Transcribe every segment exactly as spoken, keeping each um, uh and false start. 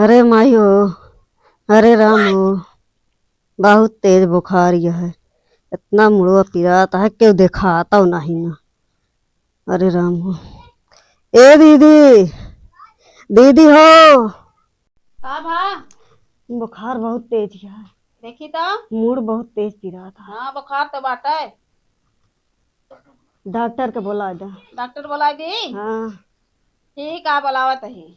अरे माई हो, अरे राम हो, बहुत तेज बुखार यह है, इतना मुड़वा पिरात है, केहू देखाता नहीं ना। अरे राम हो, ए दीदी, दीदी हो। का भा? बुखार बहुत तेज है। देखी तो। मुड़ बहुत तेज पिरात है। हाँ, बुखार तो बाटे। डॉक्टर के बोला दे। डॉक्टर बोला दी? हाँ। ठीक आ, बोलावत ही।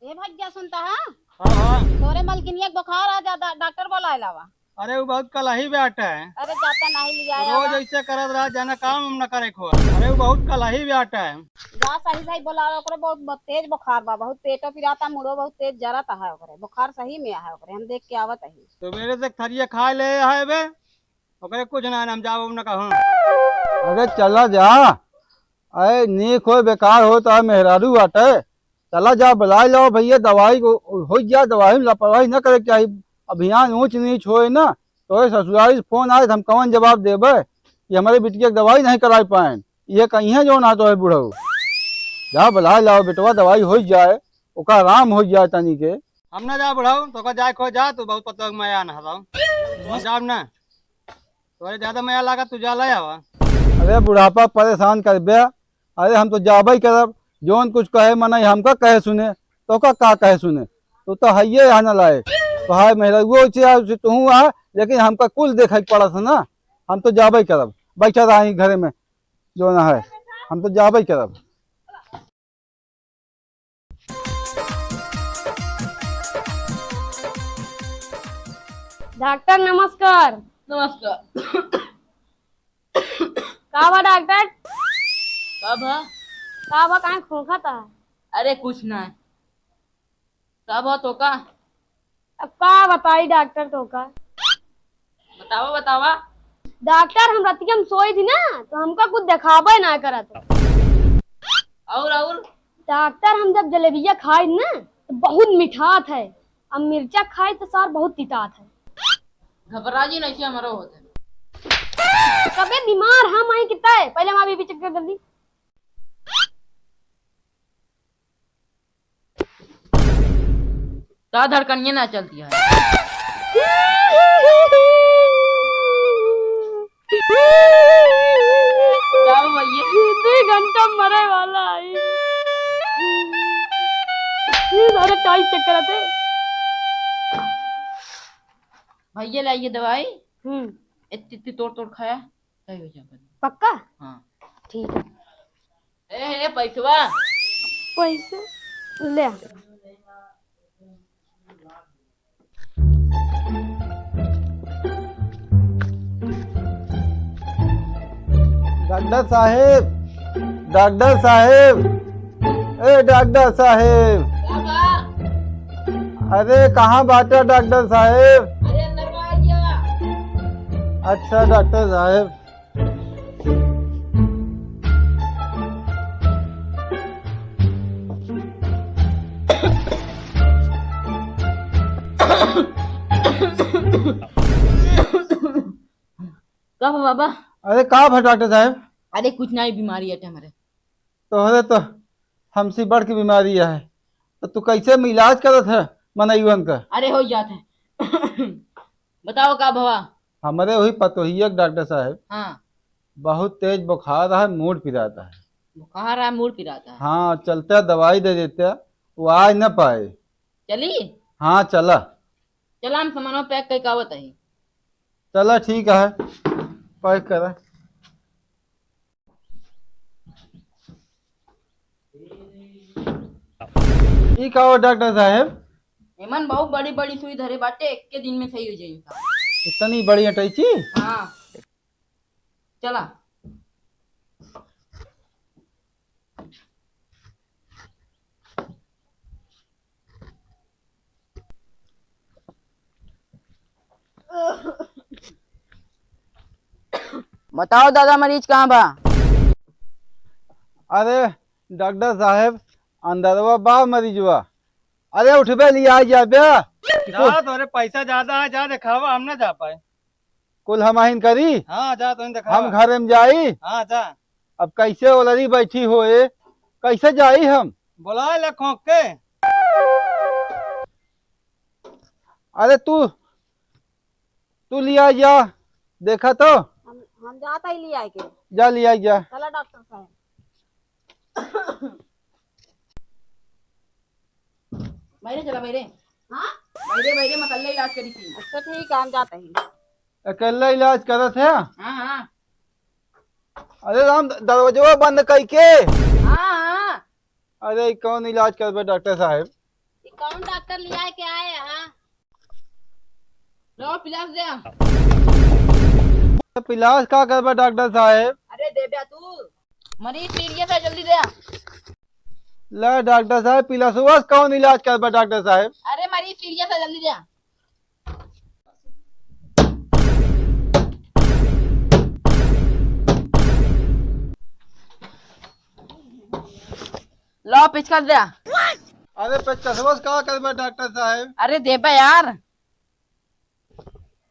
ए भैया, सुनता है? हाँ, हाँ। तोरे मलकिनिया के बुखार आ जा, डा-, डॉक्टर बोलाए लावा। अरे, वो बहुत कलही बाटे। अरे, जाता नहीं लिया रोज आवा। ऐसे करत रहा, जाना काम हम न करे खो। अरे, वो बहुत कलही बाटे। जा, सही सही बोला, ओकरे बहुत, बहुत तेज बुखार बा, बहुत पेटो पिराता, मुड़ो बहुत तेज जरत है ओकरे, बुखार सही में है ओकरे, हम देख के आवत ही। तो मेरे से थरिया खाए ले है बे, ओकरे कुछ ना, हम जाओ न कहूँ। अरे, चला जा। अरे, नीक हो, बेकार हो, तो मेहरारू बाटे। चला जा, बुलाए लाओ भैया, दवाई को, हो जा, दवाई में लापरवाही न करे के चाही। अभियान ऊंच नीच होए ना, तो ये ससुरारी से फोन आए, तो हम कौन जवाब देबे कि हमारे बिटिया के दवाई नहीं कराए पाए? ये कहीं है जो ना तो है बुढ़ऊ। जा, बुलाए लाओ बेटवा, दवाई हो जाए, ओका आराम हो जाए तनी के। हम ना जा बुढ़ऊ, तो का जाए खो जा, तू बहुत पतंग में आया ना हटाओ। हम जाब ना। तोरे ज्यादा मया लागा, तू जा ले आवा। अरे बुढ़ापा परेशान करबे। अरे हम तो जाबे ही करब, जौन कुछ कहे मनई हमका कहे सुने, तो का, का कहे सुने? तू तो हइये यहाँ न लाए। तो हाय मेहरा, वो से, से तू आ, लेकिन हमका कुल देखे के पड़त है ना, हम तो जाबे ही करब। बैठा रही घरे में, जो ना है, हम तो जाबे ही करब। डॉक्टर नमस्कार। नमस्कार। का बा डॉक्टर? का बा? का बा, काहे खोखत है? अरे कुछ ना। का बा तोका? अब का बताई डॉक्टर तोका? बतावा, बतावा। डॉक्टर, हम रतिया में सोई थी ना, तो हमका कुछ देखाबे ना करत। और, और? डॉक्टर, हम जब जलेबिया खाई ना, तो बहुत मिठात है, अब मिर्चा खाई तो सार बहुत तितात है। घबरा जी नहीं, हमारा होता है। कबे बीमार हम आई कितना है, पहले हमारा बीपी चेक कर जल्दी। का धड़कनिया ना चलती है? का हो भैया? दो घंटा मरे वाला है। ये सारे टाइट चेक कराते। भैया लाइए दवाई। हम्म। इतनी, इतनी तोड़ तोड़ खाया, सही हो जाएगा। पक्का? हाँ। ठीक है। ए, ए, पैसवा। पैसा ले आ। डॉक्टर साहेब, डॉक्टर साहेब, ए डॉक्टर साहेब। का बा? अरे कहाँ बाटा डॉक्टर साहेब? अरे अंदर में आ गया। अच्छा डॉक्टर साहेब। का बा बाबा? अरे का भा डॉक्टर साहेब? अरे कुछ नहीं, बीमारी है हमारे। तोहरे तो हमसे बढ़ के बीमारी है, तो तू कैसे में इलाज करत है मनईवन का? अरे हो जात है। बताओ का भवा? हमरे वही पतोहिया के डॉक्टर साहेब। हाँ। बहुत तेज बुखार है, मूड़ पिराता है। बुखार है, मूड़ पिराता है। हाँ, चलते दवाई दे देते, वो आ न पाए। चली? हाँ, चला। चला, हम सामानवा पैक करके आवत हई। चला, ठीक है, पैक करा। ई का हो डॉक्टर साहेब? एमन बहुत बड़ी बड़ी सुई धरे बाटे, एक्के दिन में सही हो जाई इनका। इतनी बड़ी अटैची? हाँ। चला। बताओ दादा, मरीज कहाँ बा? अरे डॉक्टर साहेब, अंदरवा बा मरीजवा। अरे उठबे, लिया जाबे। जा, तोरे पैसा ज्यादा है, जा देखावा, हम ना जा पाए। कुल हम आहिन करी। हाँ, जा, तोहिन देखावा। हम घरे में जाई। हाँ, जा। अब कैसे ओलरी बैठी होए, कैसे जाई हम? बोलाए ले खोंक के। अरे तू, तू लिया जा, देखा तो। हम, हम जात ही लिया के। जा लिया जा। चला डॉक्टर साहब। बैरे चला, बैरे। हाँ? बैरे, बैरे, मैं अकेले इलाज करी थी। अच्छा ठीक है, हम जात ही। अकेले इलाज करत है? हाँ, हाँ। अरे राम, दरवाजवा बंद कई के। हाँ, हाँ। अरे, ई कौन इलाज करबे डॉक्टर साहब? ई कौन डॉक्टर लिया के आए हैं? लो, पिलास दे। पिलास का करबे डॉक्टर साहब? अरे, दे बे तू। मरीज सीरियस है, जल्दी दे। ले डॉक्टर साहब, पिलासवा से कौन इलाज करबे डॉक्टर साहब? अरे, मरीज सीरियस है, जल्दी दे। लो, पेचकस दे। अरे, पेचकसवा से का करबे डॉक्टर साहब? अरे, देबे यार,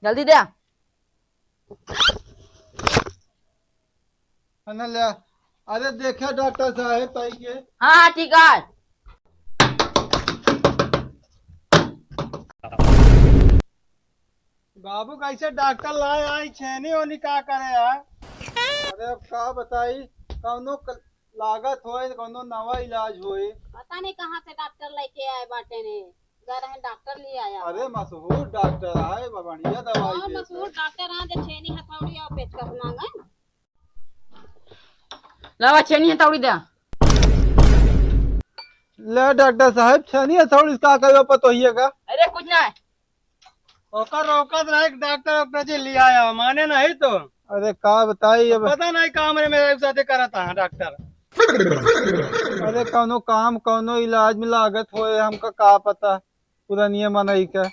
जल्दी दे। है ना, ले। अरे, देखे डॉक्टर साहब, ताई के। हाँ, हाँ, ठीक है। बाबू, कैसे डॉक्टर लाए आई, छेनी ओनी का करे यार? अरे, अब का बताई, कौनो क-, लागत होए, कौनो नवा इलाज होए। पता नहीं कहाँ से डॉक्टर लेके आए बाटे ने, जा रहे डॉक्टर ले आया। अरे, मशहूर डॉक्टर आए, ब-, बढ़िया दवाई और देते। मशहूर डॉक्टर आए, जो छेनी हथौड़ी और पेचकस मांगे। लावा, छेनी हथौड़ी दे। ले डॉक्टर साहब, छेनी हथौड़ी से का करबे पतोहिए का? अरे, कुछ ना है। ओकर रोकत रहे कि डॉक्टर, डॉक्टर जी ले आया, माने नहीं तो। अरे का बताई अब। पता नहीं का हमरे मेरे साथे करत है डॉक्टर। अरे कौनो काम, कौनो इलाज में लागत होए, हमका का पता, पुरनिये मनई के।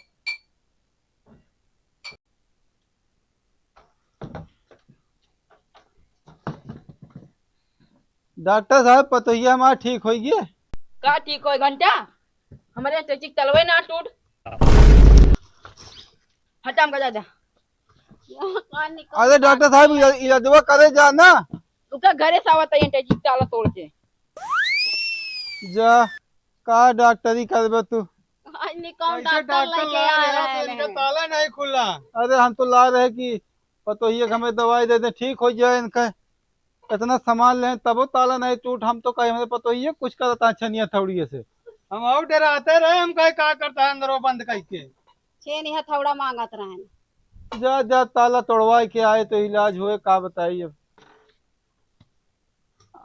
डॉक्टर साहब, पतोहिया हमार ठीक होई गे। का ठीक होई घंटा? हमरे चेचिक तलवे ना टूट। हटाम का जा, जा। अरे डॉक्टर साहब, इला-, इलाजवा करे जा ना। उका घरे से आवत है, चेचिक ताला तोड़ के। जा, का डॉक्टरी करबे तू? आज निकल कैसे डॉक्टर डॉक्टर लेके ला आ रहे रहे हो तो हैं। इनका ताला नहीं खुला। अरे हम तो ला रहे कि पतोहिया के हमें दवाई दे दे, ठीक हो जाए इनका। इतना सामान लें तबो ताला नहीं टूट। हम तो कहे हमें पतोहिया कुछ करता है छेनी हथौड़िए से। हम और डराते रहे, हम कहे का करता है अंदर वो बंद करके। छेनी हथौड़ा मांगत रहन। जा, जा, ताला तोड़वाए के आए तो इलाज होए, का बताई अब।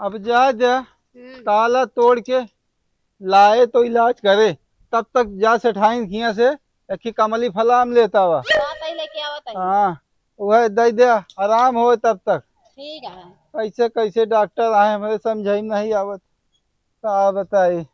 अब जा, जा, हम्म। ताला तोड़ के लाए तो इलाज करे, तब तक जा सेठाइन खिया से एक ही कमली फलाम लेता हुआ। जात ही लेके आवत ही। हाँ, वह दे दे, आराम होए तब तक। ठीक है। कैसे, कैसे डॉक्टर आए, हमें समझ में नहीं आवत, का बताई।